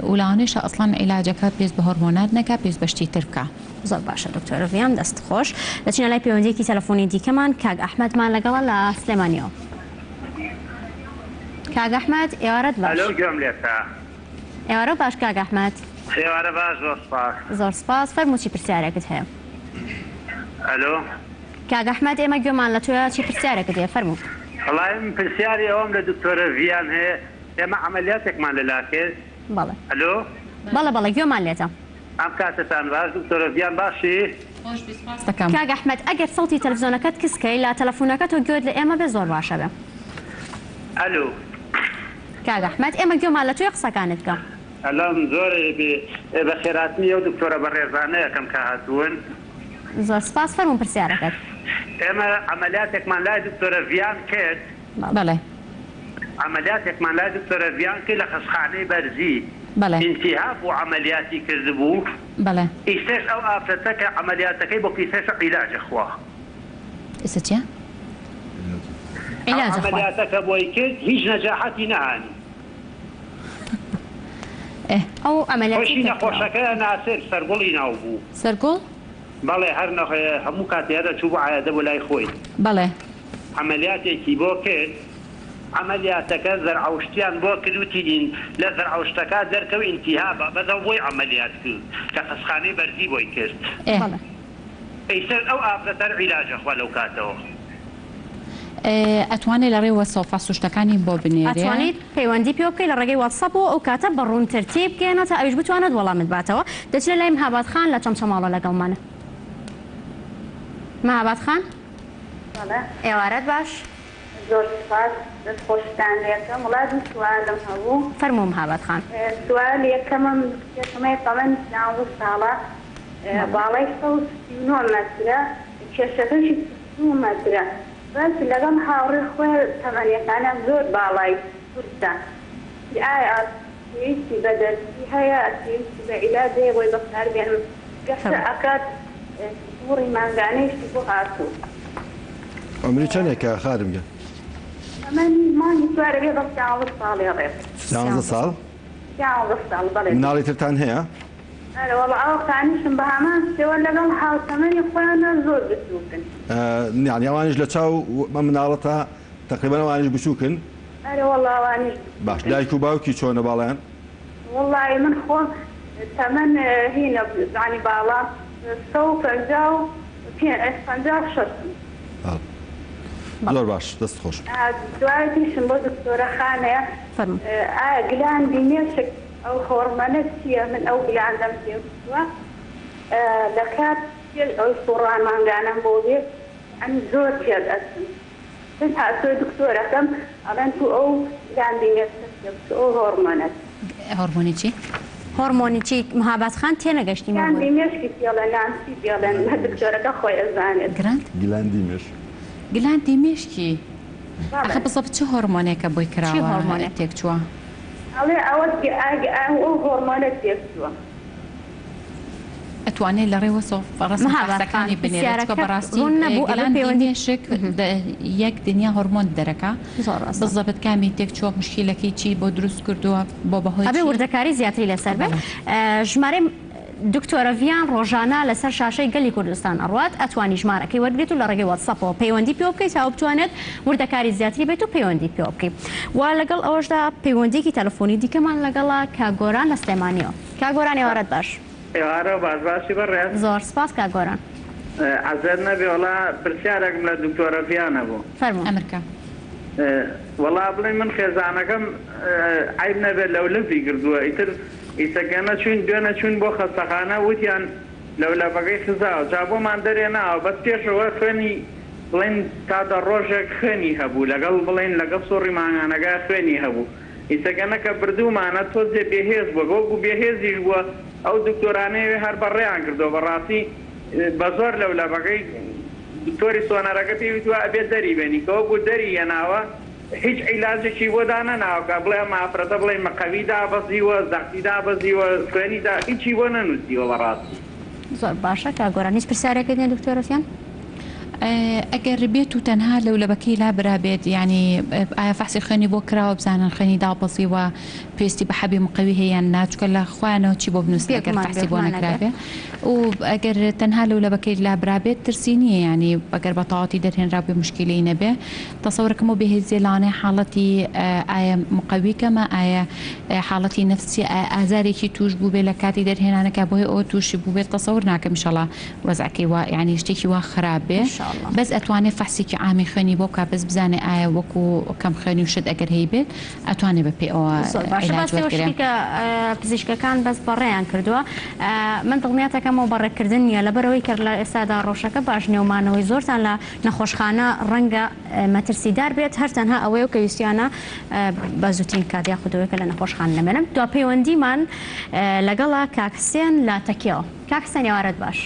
و لەوانەیشە ئەسڵەن عیلاجەکە پێویست بە هۆرمۆنات نەکا پێویست بە شتی تر بکا. زۆر باشە دکتۆرە ڤیان دەست خۆش. دەچینە لای پەیوەندیەکی تەلەفۆنی دیکەمان کاک ئەحمەدمان لەگەڵە لە سلێمانیەوە. کاک ئەحمەد ئێوارەت باش. ئەلۆ گوێم لێتە. ئێوارە باش کاک ئەحمەد. ئێوارە باش زۆر سپاس. زۆر سپاس فەرموو چی پرسیارێکت هەیە؟ ئەلۆ. کاک ئەحمەد ئێمە گوێمان لە تۆیە چی پرسیارێکت هەیە فەرموو. وەڵایی من پرسیاری ئەوەم لە دکتۆرە ڤیان هەیە ئێمە عەمەلیاتێکمان لەلا کرد. بەڵێ. ئەلۆ. بەڵێ بەڵێ گوێمان لێتە. ئەم کاتەتان باش دکتۆرە ڤیان باشی؟ خۆش بی سپاست دەکەم. کاک ئەحمەد ئەگەر سەوتی تەلەفزۆنەکەت کز کەی لا تەلەفونەکەتۆ گوێت لە ئێمە بێ زۆر باشە بێ. ئەلو. کاک ئەحمەد ئێمە گوێمان لە تۆیە قسەکانت بکە. ئەلام زۆر بێ بەخێرهاتنی ئەو دکتۆرە بەڕێزانە یەکەم کە هاتوون. زۆر سپاس فەرموون پرسیارەکەت. ئێمە عەمەلیاتێکمان لای دکتۆرە ڤیان کرد. بەڵێ. عەمەلیاتێکمان لای دکتۆرە ڤیان کرد لە خەستخانەی بەرزی. بەڵێ. ئینتیهاب بوو عەمەلیاتی کردبوو. بەڵێ. ئیستەش ئەو ئافرەتە کە عەمەلیاتەکەی بۆ کیسەشە عیلاج ئەخوا. ئیستا چیە؟ ئەو عیلاج ئەخوات. عەمەلیاتە کە بۆی کرد هیچ نەجاحەتی نەهانی. ئێ. ئەو عەمەلیاتەی خۆشی کە کراوە. نەخۆشەکە ناسر سەرگوڵی ناو بوو. سەرگوڵ؟ بەڵێ هەر هەموو کاتێ هەر ئەچوو بۆ عیادە بۆ لای خۆی. بەڵێ. عەمەلیاتێکی بۆ کرد عەمەلیاتەکە زەرعەوشتیان بۆ کرد وتی ئین لە زەرعەوشتەکە دەرکەو ئینتیهابە بەس ئەو بۆی عەمەلیات کرد لە خەسخانەی بەرزی بۆی کرد ئێ. بەڵێ. ئیتر ئەو ئافرەتە هەر عیلاج ئەخوا لەو کاتەوە. ئەتوانێ لە ڕێی وەتسەپ فەحس و شتەکانی بۆ بنێرێ. ئەتوانیت پەیوەندی پێوە بکەی لە ڕێگەی واتسەپەوە ئەو کاتە بە ڕوونتر تێیبگەیەنەوە تا ئەویش بتوانێت وەڵامت باتەوە. دەچینە لای مهاباد خان لە چەمچەماڵە لەگەڵمانە. مهاباد خان. بەڵێ. ئێوارەت باش. زۆر سوپاس دەست خۆشتان لێکەم وەڵا دوو سوالم هەبوو. فەرموو مهاباد خان. سوال یەکەمم کچەکەمەی تەمەنی 16 ساڵە باڵای 139 مەترە کێشەکەشی 42 مەترە بەس لەگەڵ هاوڕێ خۆی تەمەنیەکانیان زۆر باڵای کورتە ئایا پێویستی بە دەرزی هەیە پێویستی بە عیلاج هەیە بۆی بەکاربێنم گەشە ئەکات سوڕی مانگانەیشی بۆ هاتوو. عومری چەنێکە خانم گیان؟ تەمەنی مانگی چوار ئەبێ بە سیانزە ساڵی ڕێک. سیانزە ساڵ؟ سیانزە ساڵ بەڵێ. مناڵی ترتان هەیە؟ ئەرێ وەڵا ئەوکانیشم بە هەمان شێوە لەگەڵ هاوتەمەنی خۆیانا زۆر بچووکن. یانی ئەوانیش لە چاو ئەم مناڵەتا تەقریبەن ئەوانیش بچووکن؟ ئەرێ وەڵا ئەوانیش باش بچووکن. دایک و باوکی چۆنە باڵایان؟ وەڵایی من خۆم تەمەن هینە یانی باڵام 155 56م. بەڵێ زۆر باش دەست خۆش. دوایەکیشم بۆ دکتۆرە خانەیە فەرموو. ئایا گلاندی مێشک ئەو هۆڕمەنە چیە من ئەو گلاندەم تێکچووە لەکات پێش ئەوەی سوڕان مانگانەم بۆ بێ یانی زۆر تێک ئەچم من ئاسۆی دکتۆرەکەم ئەڵێن تو ئەو گلاندی مێشکت تێکچوو ئەو هۆڕمۆنەت. هۆڕمۆنی چی؟ هۆڕمۆنی چی مهاباد خان تێنەگەشتیم گلاندی مێشکی پێڵێن نانسی پێڵێن دکتۆرەکە خۆی ئەزانێت. گراند؟ گلاندی مێشک. گلاندی مێشکی ئەخە بەڵێ. بزەبت چ هۆڕمۆنێکە بۆی چی کراوە هۆڕمۆنێک؟ تێکچووە؟ ئەڵێ ئەوە ئەو هۆڕمۆنەت تێکچووە. ئەتوانێ لە ڕێ وەسف ڕەسم مهاباد خان فەحسەکانی بنێرێت چونکە پرسیارەکەت بەڕاستی ڕوون نەبوو ئەبێ گلاندی پەیوەندی مێشک یەک دنیا هۆرمۆن دەرەکا زۆر ڕاستە. بزەبت کامی تێکچووە موشکیلەکەی چی بۆ دروست کردووە بۆ بەهۆی ئەبێ چی وردەکاری زیاتری لەسەر بێت بەڵێ. ژمارەی. دکتۆرە ڤیان ڕۆژانە لەسەر شاشەی گەلی کوردستان ئەڕوات ئەتوانی ژمارەکەی وەرگریت و لە ڕێگەی واتساپەوە پەیوەندی پێوە بکەیت تا ئەو بتوانێت وردەکاری زیاتری بێت و پەیوەندی پێوە بکەیت و لەگەڵ ئەوەشدا پەیوەندیەکی تەلەفۆنی دیکەمان لەگەڵە کاک گۆران لە سلێمانیەوە. کاک گۆران ئێوارەت باش. ئێوارە باش باشی بەڕێز. زۆر سپاس کاک گۆران. عەزێت نەبێ وەڵا پرسیارێکم لە دکتۆرە ڤیان هەبوو. فەرموو. ئەمرکە. وەڵا بڵێی من خێزانەکەم عەیب نەبێت لەولەپی کردووە ئیتر ئیسەکەنە چوین دوێنە چوین بۆ خەستەخانە وتیان لەولەپەکەی خزاوە جا بۆمان دەرێ ناوە بەس پێشەوە خوێنی بڵێن تا دە ڕۆژێک خوێنی هەبوو لەگەڵ بڵێن لەگەڵ سوڕی مانگانەکە خوێنی هەبوو ئیسەکەنە کە بردوومانە تۆزێ بێهێز بووە وەکو بێهێزیش بووە ئەو دکتۆرانەی ئەوێ هەر بەڕێیان کردووە بەڕاستی بەزۆر لەولەپەکەی دکتۆری سۆنەرەکە پێی وتووە ئەبێ دەری بێنی کە وەکو دەری هێناوە هیچ عیلاجێکی بۆ دانەناوە کە بڵێ ئەم ئافرەتە بڵێی مقەوی دابەزیوە زەختی دابەزیوە خوێنی دا هیچی بۆ نەنوسیوە بەڕاستی. زۆر باشە کاک گۆران هیچ پرسیارێکت نیە دکتۆرە فیان؟ ئەگەر بێت و تەنها لەولەبەکەی لابرابێت یانی ئایا فەحسی خوێنی بۆ کراوە بزانن خوێنی دابەزیوە پێویستی بە حەبی مقەوی هەیە یان نا چونکە لە خۆیانەوە چی بۆ بنووسن ئەگەر بێگومان فەحسی بۆ بێگومان ئەگەر نەکرابێ و ئەگەر تەنها لەولەبەکەی لابرابێت ترسی نییە یانی ئەگەر بە تەواوەتی دەرهێنرابێ موشکیلەی نەبێ تەسەورەکەم ئەو بێهێزیە لەوانەیە حاڵەتی ئایا مقەوی کەمە ئایا حاڵەتی نەفسیە ئایا ئازارێکی توش بووبێ لە کاتی دەرهێنانەکە بۆیە ئەوە توشی بووبێت تەسەور ناکەم ئیشەڵا وەزعەکەی وا یانی شتێکی وا خراپ بێ ئینشاڵڵا. بەس ئەتوانێ فەحسێکی عامی خوێنی بۆ بکا بەس بزانێ ئایا وەکو کەم خوێنی و شت ئەگەر هەیبێت ئەتوانێ بە پێی ئەوە زۆر باشە عیلاج باسی ئەوەشی وەرگرێ. کرد کە پزیشکەکان بەس بەڕێیان کردووە من دڵنیاتەکەم ئەوە بەڕێکردن نییە لەبەرئەوەی کە لە ئێستادا ڕەوشەکە باش نییە و مانەوەی زۆرتان لە نەخۆشخانە ڕەنگە مەترسیدار بێت هەر تەنها ئەوەیە کە ویستویانە بە زووترین کات یاخود ئەوەی کە لە نەخۆشخانە نەمێنن. دوا پەیوەندیمان لەگەڵە کاک حسێن لە تەکیەوە. کاک حسێن ئێوارەت باش.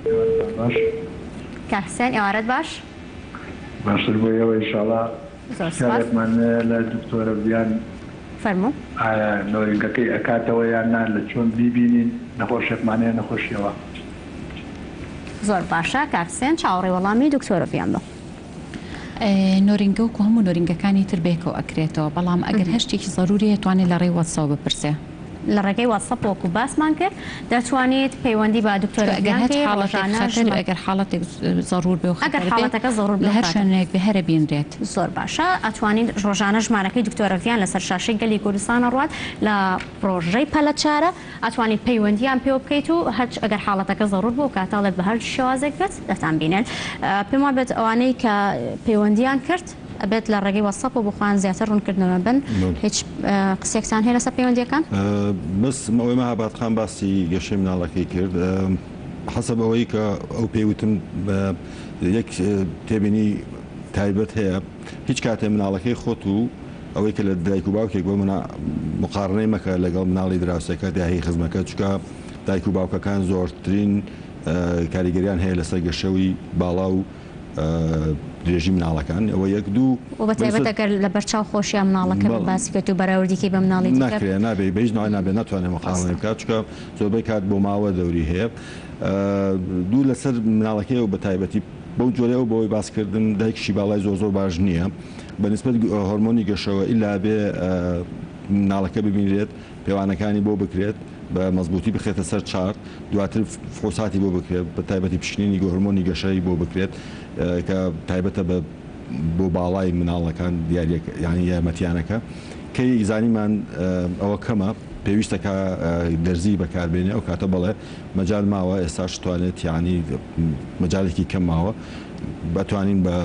ئێوارەتان باش. کاک حسێن ئێوارەت باش. باشتر بۆ ئێوە ئیشاڵا. زۆر سپاس. پرسیارێکمان هەیە لە دکتۆرە ڤیان. فەرموو. ئایا نۆرینگەکەی ئەکاتەوە یان نا لە چۆن بیبینین نەخۆشێکمان هەیە نەخۆشیەوە. زۆر باشە کاک حسێن چاوەڕێی وەڵامی دکتۆرە ڤیان بە. نۆرینگە وەکو هەموو نۆرینگەکانی تر بەیەکەوە ئەکرێتەوە بەڵام ئەگەر هەر شتێکی زەروری هەیە توانێت لە ڕێی وەتسەوە بپرسێ. لە ڕێگەی واتسەپ وەکو باسمان کرد دەتوانیت پەیوەندی بە دکتۆرە چونکە ئەگەر ڤیان هەچ بکەی حاڵەتێک ڕۆژانە خەتەر ژمە ئەگەر حاڵەتێک زەرور بێ و ئەگەر خەتەر بێ حاڵەتەکە زەرور بێ لە و هەر خەتەر شوێنێک بێ هەر ئەبینرێت. زۆر باشە ئەتوانین ڕۆژانە ژمارەکەی دکتۆرە ڤیان لەسەر شاشەی گەلی کوردستان ئەڕوات لە پڕۆژەی پەلەچارە ئەتوانیت پەیوەندیان پێوە بکەیت و هەرچ ئەگەر حاڵەتەکە زەرور بوو کاتە ئەڵێت بە هەر شێوازێک بێت دەتان بینێت پێم وابێت ئەوانەی کە پەیوەندیان کرد ئەبێت لە ڕێگەی واتساپەوە بۆ خۆیان زیاتر ڕوونکردنەوە بن هیچ قسێکتان هەیە لەسەر پەیوەندیەکان؟ بەس ئەوەی مەهاباد خان باسی گەشەی مناڵەکەی کرد حەسەب ئەوەی کە ئەو پێی وتم یەک تێبینی تایبەت هەیە هیچ کاتێ مناڵەکەی خۆت و ئەوەی کە لە دایک و باوکێک بۆ منا مقارنەی مەکە لەگەڵ مناڵی دراوسێکەت یا هی خزمەکەت چونکە دایک و باوکەکان زۆرترین کاریگەریان هەیە لەسەر گەشەوی باڵا و درێژی مناڵەکان ئەوە یەک دوو و بە تایبەت ئەگەر لە بەرچاو خۆشیان مناڵەکە بێت باسی بکەیت و بەراوردی کەی بە مناڵی دیکە ناکرێ نابێ بە هیچ نوعێ نابێ ناتوانێ مقارنەی بکات چونکە زۆربەی کات بۆ ماوە دەوری هەیە دوو لەسەر مناڵەکەی و بە تایبەتی بەو جۆرەی ئەو بەوەی باس کردم دایکیشی باڵای زۆر زۆر باش نییە بە نیسبەت هۆرمۆنی گەشەوە ئیلا بێ مناڵەکە ببینرێت پێوانەکانی بۆ بکرێت بە مەزبووتی بخرێتە سەر چارت دواتر فحوساتی بۆ بکرێت بە تایبەتی پشکنینی هۆرمۆنی گەشەی بۆ بکرێت کە تایبەتە بە بۆ باڵای مناڵەکان دیاریەکە یانی یارمەتیانەکە کەی زانیمان ئەوە کەمە پێویستە کە دەرزی بەکاربێنێ ئەو کاتە بەڵێ مەجال ماوە ئێستاش توانێت یانی مەجالێکی کەم ماوە بەتوانین بە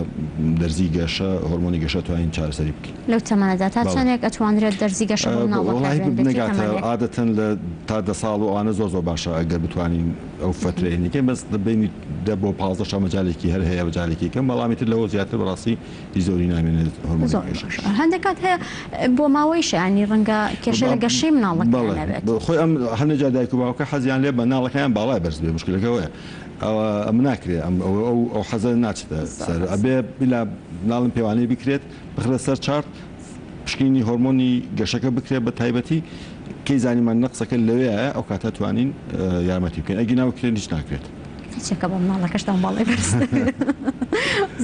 دەرزی گەشە هۆرمۆنی گەشە توانین چارەسەری بکەین. لەو تەمەنەدا تا چەندێک ئەتوانرێت دەرزی گەشە بۆ مناڵ وەڵاهی بەکاربهێنرێت؟ چ نەگاتە تەمەنێک؟ عادەتەن لە تا دە ساڵ و ئەوانە زۆر زۆر باشە ئەگەر بتوانین ئەو فەترەیە نیکەین بەس لە بەینی دە بۆ 15 شا مەجالێکی هەر هەیە مەجالێکی کەم بەڵام ئیتر لەوە زیاتر بەڕاستی هیچ زۆری نامێنێت هۆرمۆنی زۆر گەشە. باشە هەندێک کات هەیە بۆ ماوەیشە یانی ڕەنگە کێشە لە گەشەی مناڵەکەیان بەڵێ نەبێت. خۆی ئەم هەندێک جار دایک و باوکە حەزیان لێ مناڵەکەیان باڵای بەرز بێ مشکلەکە ئەوەیە ئەوە ئەم ناکرێ ئەم ئەو ئەو ئەو حەزە ناچێتە سەر ئەبێ بیلا مناڵم پێوانەی بکرێت بخرێت سەر چارت پشکنینی هۆرمۆنی گەشەکە بکرێت بە تایبەتی کەی زانیمان نەقسەکە لەوێیە ئەو کاتە توانین یارمەتی بکەین ئەگینا بکرێت هیچ ناکرێت. هیچێکە بۆ مناڵەکەشتان باڵای بەرز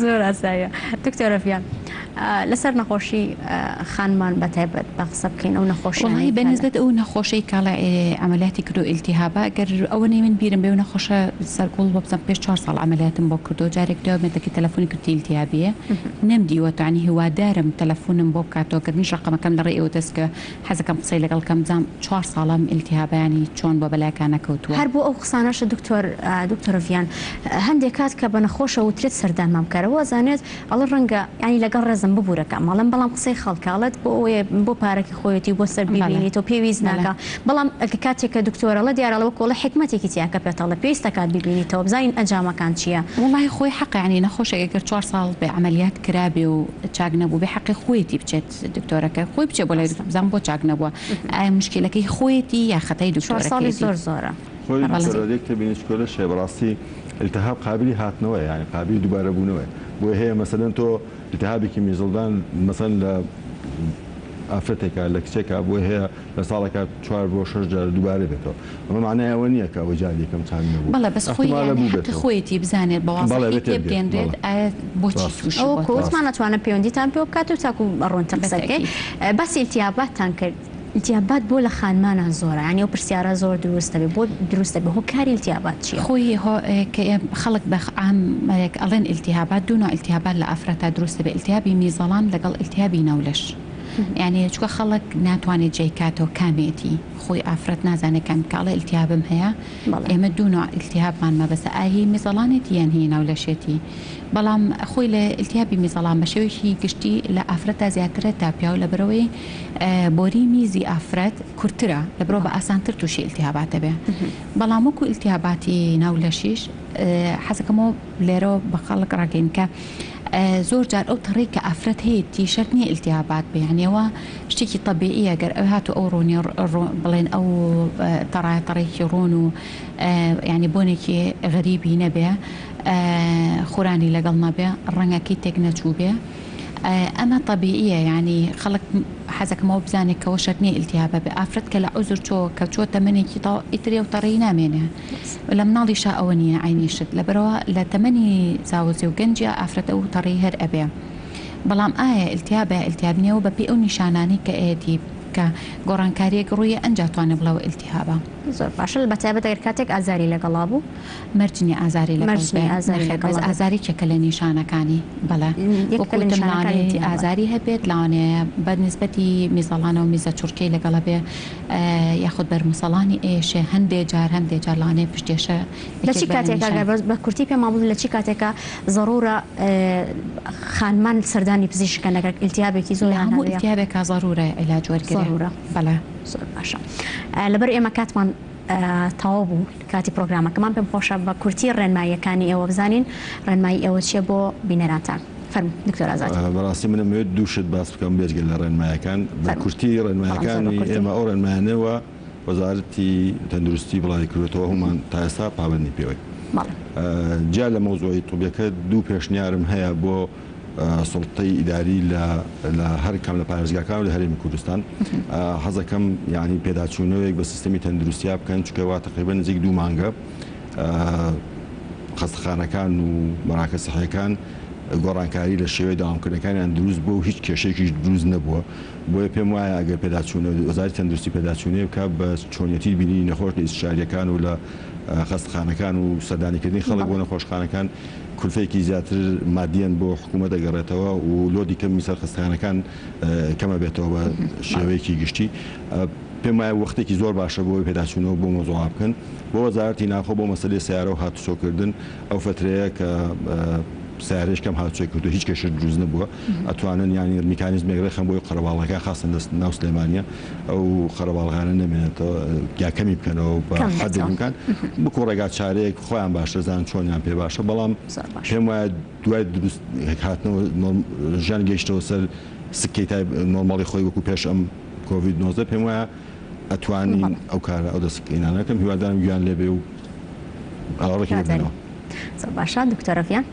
زۆر ئاساییە دکتۆرە ڤیان. لەسەر نەخۆشی خانمان بە تایبەت بە قسە بکەین ئەو نەخۆشیانەی وەڵایی کە بە نیسبەت ئەو نەخۆشەی کاڵێ عەمەلیاتی کردو ئیلتیهابە گەر ئەوە نەی من بیرم بێ ئەو نەخۆشە سەرگوڵ وەبزانم پێش چوار ساڵ عەمەلیاتم بۆ کردو جارێک دوای مێردەکەی تەلەفۆنی کردی ئیلتیهابیە نەمدیوەتەوە یانی هیوادارم تەلەفۆنم بۆ بکاتەوە گەر منیش ڕەقەمەکەم لە ڕێی ئەوە دەست کەوێ حەزەکەم قسەی لەگەڵ کەم بزانم چوار ساڵە ئەم ئیلتیهابە یانی چۆن بوە بەلایەکا نەکەوتوە. هەر بۆ ئەو قسانەشت دکتۆر دکتۆر ڤیان هەندێک کات کە بە نەخۆشە وترێت سەردانمان بکەرەوە ئەزانێت ئەڵێ ڕەنگە یانی لەگەڵ ڕێزم ببورە کە ئەمەڵێم بەڵام قسەی خەڵکە ئەڵێت بۆ ئەوەیە بۆ پارەکی خۆیەتی و بۆ سەر بیبینیتەوە پێویست ناکا بەڵام ئەگە کاتێک کە دکتۆر ئەڵێ دیارە ئەڵێ وەکو ئەڵێ حیکمەتێکی تیا کە پێت ئەڵێ پێویست دەکات بیبینیتەوە بزانین ئەنجامەکان چییە. وەڵاهی خۆی حەقە یانی نەخۆشێک ئەگەر چوار ساڵ بێ عەمەلیات کرابێ و چاک نەبووبێ حەقی خۆیەتی بچێت دکتۆرەکە خۆی بچێ بۆ لای دکتۆر بزانم بۆ چاک نەبووە ئایا موشکیلەکەی خۆیەتی یا خەتای چوار ساڵی دکتۆرەکەیەتی. زۆر زۆرە. خۆی بەڵێ. دکتۆرە یەک تێبینی چکۆلەش هەیە بەڕاستی التهاب قابلی هاتنەوەیە یانی قابلی دووبارە بوونەوەیە بۆیە هەیە مەسەلەن تۆ التهابێکی میزڵدان مەسەلەن لە ئافرەتێکا لە کچێکا بۆی هەیە لە ساڵێکا چوار بۆ شەش جار دووبارە بێتەوە ئەمە معنای ئەوە نییە کە ئەوە جاری یەکەم چاک نەبوو بەڵێ بەس خۆی احتمالە یانی حەقی بووبێتەوە خۆیەتی بزانێت بە بەڵێ وازحی بێ تێبگەیت تێبگەنرێت بەڵێ ئایا بۆچی ڕاست تووشی ئەوە بۆتەوە. کۆوتمان ئەتوانم پەیوەندیتان پێوە بکات و تاکو ڕوونتر قسە بکەین بەتەئکید. باسی التهاباتتان کرد التهابات بۆ لە خانمانا زۆرە یانی ئەو پرسیارە زۆر دروست دەبێ بۆ دروست دەبێ هۆکاری التهابات چیە؟ خۆی هۆ کە خەڵک بە عام ئەڵێن التهابات دوو نوع التهابات لە ئافرەتا دروست دەبێ التهابی میزەڵان لەگەڵ التهابی ناو لەش یانی چونکە خەڵک ناتوانێت جیای کاتەوە کامێتی خۆی ئافرەت نازانێت کام کە ئەڵێ التهابم هەیە ئێمە دوو نوع التهابمان مەبەستە ئایا هی میزەڵانێتی یان هی ناو لەشێتی بەڵام خۆی لە التهابی میزەڵان بە شێوەیەکی گشتی لە ئافرەتا زیاترە تا پیاو لەبەرئەوەی بۆری میزی ئافرەت کورتترە لەبەرئەوە بە ئاسانتر تووشی ئیلتیهابات دەبێ بەڵام وەکو ئیلتیهاباتی ناو لەشیش حەزەکەمەوە لێرەوە بە خەڵک ڕاگەین کە زۆر جار ئەو تەڕەی کە ئافرەت هەیەتی شەرت نییە ئیلتیهابات بێ یعنی ئەوە شتێکی تەبیعیە گەر ئەو هاتوو ئەو ڕۆنی بڵێن ئەو تەڕایە تەڕێکی ڕۆن و یعنی بۆنێکی غەریبی نەبێ خورانی لەگەڵ نەبێ ڕەنگەکەی تێک نەچوو بێ ئەمە تەبیعیە یانی خەڵک حەزەکەم ئەوە بزانێ کەوە شەرت نیە ئیلتیهابە بێ ئافرەت کە لە عوزر چۆ کە چۆ تەمەنێکی تەواو ئیتر ئەو تەڕەی نامێنێ لە مناڵیشا ئەوە نیە عەینی شت لەبەرئەوە لە تەمەنی زاوزێ و گەنجیا ئافرەت ئەو تەڕەی هەر ئەبێ بەڵام ئایا ئیلتیهابە یا ئیلتیهاب نیە ئەوە بەپێی ئەو نیشانانەی کە ئەیەتی کە گۆڕانکاریەک ڕوویە ئەنجا توانێ بڵێ ئەوە ئیلتیهابە. زۆر باشە بەتایبەت ئەگەر کاتێک ئازاری لەگەڵا بوو. مەرج نیە ئازاری لەگەڵ مەرج بێ نیە ئازاری نەخێر لەگەڵا بەس بێت. ئازار یەکێکە لە نیشانەکانی بەڵێ یەکێکە وەکو لە وتم نیشانەکانی لەوانەیە التهابات. ئازاری هەبێت لەوانەیە بە نیسبەتی میزەڵانەوە میزە چڕکەی لەگەڵە بێ یاخود بەرموسەڵانی ئێشێ هەندێ جار هەندێ جار لەوانەیە پشتێشە لە چی یەکێک بێ لە کاتێکا نیشان. گەر بەس بە کورتی پێمان بڵێ لە چی کاتێکا زەڕوورە خانمان سەردانی پزیشک کەن ئەگەر ئیلتیهابێکی لە زۆریان هەموو هەبێ؟ ئیلتیهابێکا زەڕوورە عیلاج وەرگرێ زەڕوورە. بەڵێ. زۆر باشە لەبەر ئێمە کاتمان تەواو بوو کاتی پرۆگرامەکەمان پێم خۆشە بە کورتی ڕێنماییەکانی ئێوە بزانین ڕێنمایی ئێوە چیە بۆ بینەرانتان فەرموو دکتۆر ئازاد. بەڕاستی من ئەمەوێت دوو شت باس بکەم بێجگە لە ڕێنمایەکان بە فەرموو. کورتی بەڵام زۆر بە ڕێنمایەکانی کورتی. ئێمە ئەو ڕێنمایانەوە وەزارەتی تەندروستی بڵاوی کردوێتەوە هەموومان تا ئێستا پابەندی پێوەی. بەڵێ. جیا لە مەوزوعی طوبیەکە دوو پێشنیارم هەیە بۆ سوڵتەی ئیداری لە لە هەر کام لە پارێزگاکان و لە هەرێمی کوردستان حەزەکەم یانی پێداچوونەوەیەک بە سیستەمی تەندروستیا بکەن چونکە وا تەقریبەن نزیک دوو مانگە خەستەخانەکان و مەراکز سەحیەکان گۆڕانکاری لە شێوەی داوامکردنەکانیان دروست بووە و هیچ کێشەیەکیش دروست نەبووە بۆیە پێم وایە ئەگەر پێداچوونە وەزارەتی تەندروستی پێداچوونەیە بکات بە چۆنیەتی بینینی نەخۆش لە ئیستشاریەکان و لە خەستەخانەکان و سەردانیکردنی خەڵک بۆ نەخۆشخانەکان کولفەیەکی زیاتر مادیەن بۆ حکوومەت دەگەڕێتەوە و لۆدی کەمی سەر خەستەخانەکان کەمە بێتەوە بە شێوەیەکی گشتی. پێم وایە وەختێکی زۆر باشە بۆ ئەوەی پێداچوونەوە بۆ مەوزوعە بکەن. بۆ وەزارەتی ناوخۆ بۆ مەسەلەی سەیارە و هاتوچۆکردن ئەو فەترەیە کە سەیارەیش کەم هاتوچۆی کردووە هیچ کێشەش دروست نەبووە ئەتوانن یانی میکانیزمێک ڕێکخەن بۆ ئەوەی قەرەباڵغەکان خاستن لە ناو سلێمانیە ئەو قەرەباڵغانە نەمێنێتەوە یا کەمی بکەنەوە بە کەم حەدێک بێتەوە. بکەن بکو ڕێگا چارەیەک خۆیان باشتر زانن چۆنیان پێ باشە بەڵام زۆر باشە. پێم وایە دوای دروست هاتنەوە ژیان گەیشتەوە سەر سکەی تای نۆرماڵی خۆی وەکو پێش ئەم کۆڤید 19 پێم وایە ئەتوانین ئەو کارە ئەو دەستکەینانە بکەم هیوادارم گوێیان لێ بێ و ئاوڕێکی لێ بدەنەوە. زۆر باشە دکتۆرە ڤیان.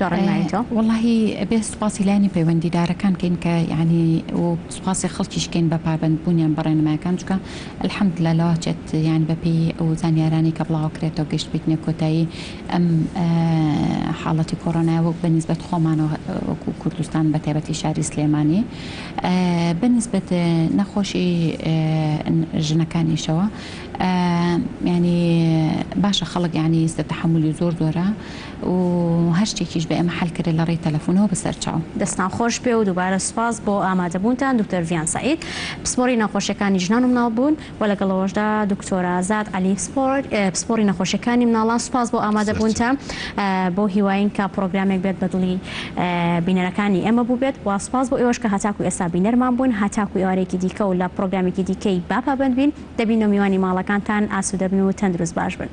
تۆ ڕێنمایی تۆ؟ وەڵاهی ئەبێ سوپاسی لایەنی پەیوەندیدارەکان کەین کە یانی و سوپاسی خەڵکیش کەین بە پابەند بوونیان بە ڕێنمایەکان چونکە الحمدللە لەواچێت یانی بە پێی ئەو زانیارانەی کە بڵاوەکرێتەوە گەیشتبیتنە کۆتایی ئەم حاڵەتی کۆرۆنایە وەک بە نیسبەت خۆمانەوە وەکو کوردستان بە تایبەتی شاری سلێمانی بە نیسبەت نەخۆشی ژنەکانیشەوە یانی باشە خەڵک یانی ئیستە تەحەمولی زۆر زۆرە و هەر شتێکیش بە ئێمە حەل کرێ لە ڕێی تەلەفونەوە بەسەر چاو. دەستتان خۆش بێ و دووبارە سوپاس بۆ ئامادەبوونتان دکتۆر ڤیان سەعید پسپۆڕی نەخۆشیەکانی ژنان و مناڵ بوون و لەگەڵ ئەوەشدا دکتۆر ئازاد عەلی پسپۆڕی نەخۆشیەکانی مناڵان سوپاس بۆ ئامادەبوونتان بەو هیواین کە پڕۆگرامێک بێت بە دڵی بینەرەکانی ئێمە بووبێت و سوپاس بۆ ئێوەش کە هەتاکو ئێستا بینەرمان بوون هەتاکو ئێوارەیەکی دیکە و لە پڕۆگرامێکی دیکەی با پابەند بین دەبینەوە میوانی ماڵەکانتان ئاسوودە بن و تەندروست باش بن.